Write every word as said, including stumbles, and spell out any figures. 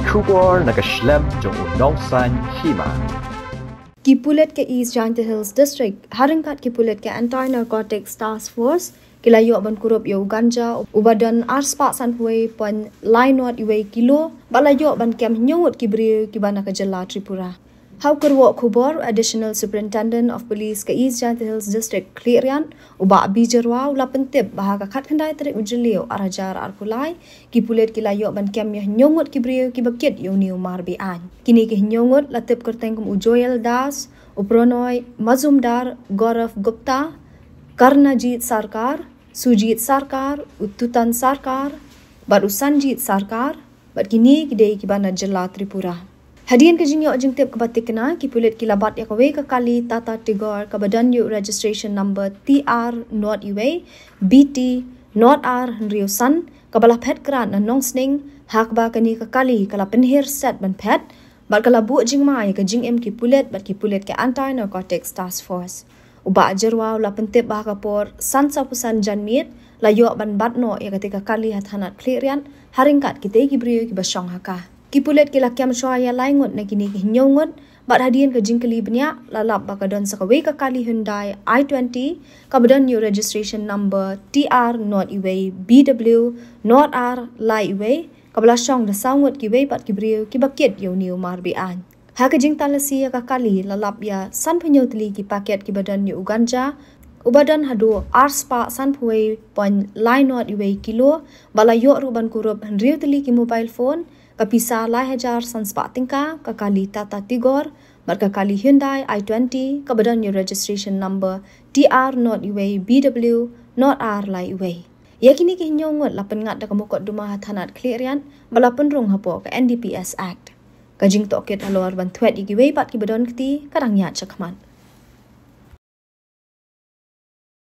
Khubor na ka shlem jong u nongsan hima. Ki pulit ka East Jaintia Hills District, ha ryngkat ki pulit ka Anti Narcotics Task Force, ki la ïoh ban kurup ïa u ganja uba don arspah sanphew point lai nod uwei kilo, ba la ïoh ban kem hynñiew ngut ki briew kiba na ka jylla Tripura. Ha u kyrwoh khubor, Additional Superintendent of Police ka East Jaintia Hills District Khliehriat, u Bah B Jyrwa, u la pyntip ba ha ka khatkhyndai tarik u Jylliew ar hajar arphew lai, ki pulit ki la ïoh ban kem ïa hynñiew ngut ki briew kiba kit ïa une u mar be-aiñ. Kine ki hynñiew ngut la tip kyrteng kum u Joel Das, u Pronoy Mazumdar, Gaurav Gupta, Karnajit Sarkar, Sujit Sarkar, u Tutan Sarkar, bad u Sanjit Sarkar, bad kine ki dei kiba na jylla Tripura. Hadien ka jingïoh jingtip kaba tikna, ki pulit ki la bat ïa kawei ka kali Tata Tigor kaba don ïa u registration number T R nod uwei B T nod ar hynriew san, kaba la phet krat na Nongsning, ha kaba kane ka kali ka la pynher set ban phet, bad ka la buh jingma ïa ka jingim ki pulit bad ki pulit ka Anti Narcotics Task Force. U Bah Jyrwa u la pyntip ba ha ka por san sawphew san janmiet la ïoh ban bat noh ïa katei ka kali ha thanat Khliehriat, ha ryngkat kitei ki briew kiba shong ha ka. Ki pulit ki la kem shuwa ïa lai ngut na kine ki hynñiew ngut, bad hadien ka jingkylli bniah la lap ba ka don sa kawei ka kali Hyundai i twenty, kaba don ïa u registration number T R nod uwei B W nod ar lai uwei, kaba la shong da saw ngut kiwei pat ki briew kiba kit ïa une u mar be-aiñ. Ha ka jingtalasi ïa ka kali la lap ïa sanphew hynñiew tylli ki paket kiba don ïa u ganja, uba don haduh arspah sanphew wei point lai nod uwei kilo, ba la ïoh ruh ban kurup hynriew tylli ki mobile phone, ka pisa lai hajar sanspah tyngka, ka kali Tata Tigor, bad ka kali Hyundai i twenty, kaba don ïa u registration number T R nod uwei B W nod ar lai uwei. Ïa kine ki hynñiew ngut la pynngat da ka mukotduma ha thanat Khliehriat, ba la pynrung hapoh ka N D P S Act. Ka jingtohkit halor ban thwet ïa kiwei pat kiba don kti ka dang ïaid shakhmat.